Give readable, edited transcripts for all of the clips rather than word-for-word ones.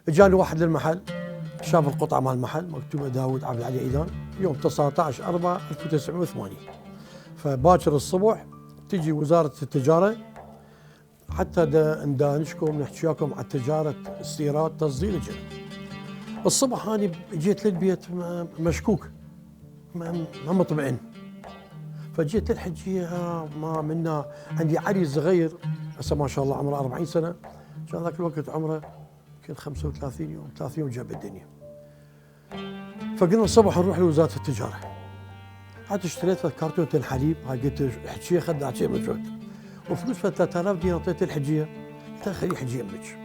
اجاني واحد للمحل، شاف القطعه مال المحل مكتوبه داوود عبد العلي ايدان يوم 19/4/1980. فباكر الصبح تجي وزاره التجاره حتى ندانشكم نحكي وياكم عن تجاره استيراد تصدير الجنة. الصبح انا جيت للبيت مشكوك ما مطمئن، فجيت للحجيه ما منا عندي علي صغير هسه ما شاء الله عمره 40 سنه، كان ذاك الوقت عمره يمكن 35 يوم 30 يوم جاب الدنيا. فقلنا الصبح نروح لوزاره التجاره، حتى اشتريت كرتونتين حليب، هاي قلت حجيه خذ حجيه مجهود وفلوس 3000 دينار اعطيت الحجيه، قلت لها خلي حجيه امك.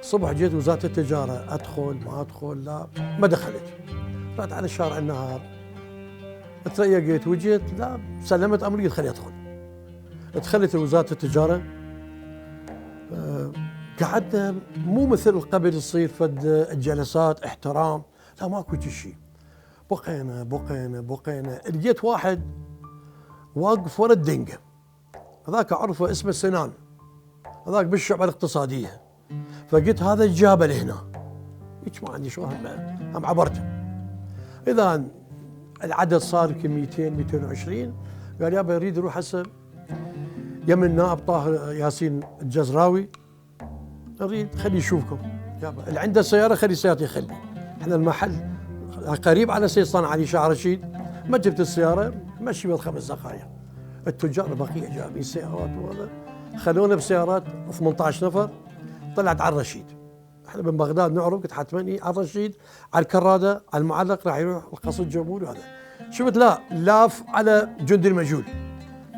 الصبح جيت وزاره التجاره ادخل ما ادخل لا ما دخلت، رحت على شارع النهار تريقت وجيت لا سلمت امري خلي ادخل. دخلت وزاره التجاره قعدنا مو مثل قبل يصير فد الجلسات احترام، لا ماكو شيء. بقينا لقيت واحد واقف ورا الدنقه، هذاك اعرفه اسمه سنان، هذاك بالشعبه الاقتصاديه. فقلت هذا الجابه لهنا، هيك ما عندي شغل هم عبرته. اذا العدد صار يمكن 200 220، قال يابا يريد يروح هسه يم النائب طاهر ياسين الجزراوي، اريد خلي يشوفكم يابا، اللي عنده سياره خلي سيارته يخلي، احنا المحل قريب على سيصان علي شاه رشيد، ما جبت السياره مشي بال 5 دقائق. التجار بقيه جايبين سيارات وهذا، خلونا بسيارات 18 نفر، طلعت على الرشيد. احنا من بغداد نعرف، قلت حتمني على الرشيد على الكراده على المعلق راح يروح القصر الجمهوري وهذا. شفت لا لاف على جندي المجهول،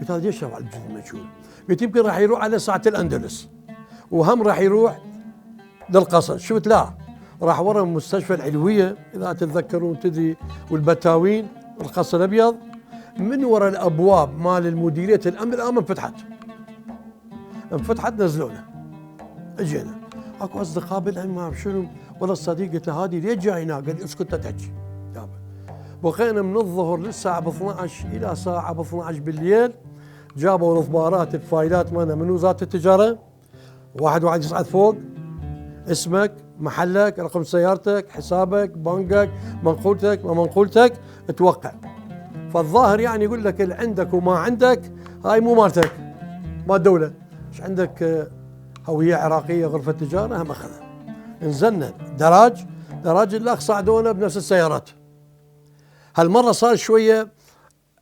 قلت هذا ليش على الجندي المجهول؟ قلت يمكن راح يروح على ساعه الاندلس وهم راح يروح للقصر. شفت لا راح ورا مستشفى العلويه اذا تتذكرون تدري والبتاوين القصر الابيض، من ورا الابواب مال المديريه الامن الان انفتحت نزلونا اجينا. اكو اصدقاء بالعمام شنو والله الصديق قلت له هذه ليش جاي هنا؟ قال لي اسكت لا تحكي يابا. بقينا من الظهر للساعه ب 12 الى ساعه ب 12 بالليل، جابوا الاخبارات الفايلات مالنا من وزاره التجاره، واحد يصعد فوق اسمك محلك رقم سيارتك حسابك بنكك منقولتك ما منقولتك توقع. فالظاهر يعني يقول لك اللي عندك وما عندك هاي مو مالتك مال الدوله، ايش عندك هويه عراقيه غرفه تجاره هم اخذها. نزلنا دراج الاخ صعدونا بنفس السيارات. هالمره صار شويه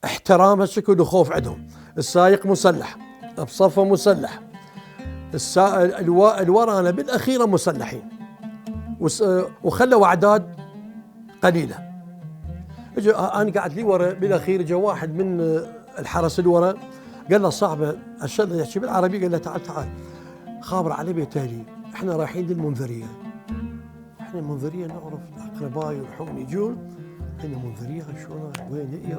احترام هالشكل وخوف عندهم، السايق مسلح بصفه مسلح، الورانا بالاخيره مسلحين وخلوا اعداد قليله. انا قاعد لي ورا بالاخير اجى واحد من الحرس اللي ورا قال له صاحبه الشغله يحكي بالعربي، قال له تعال خابر على بيت اهلي احنا رايحين للمنذريه. احنا المنذريه نعرف اقربائي يروحون يجون، احنا المنذريه شلون وين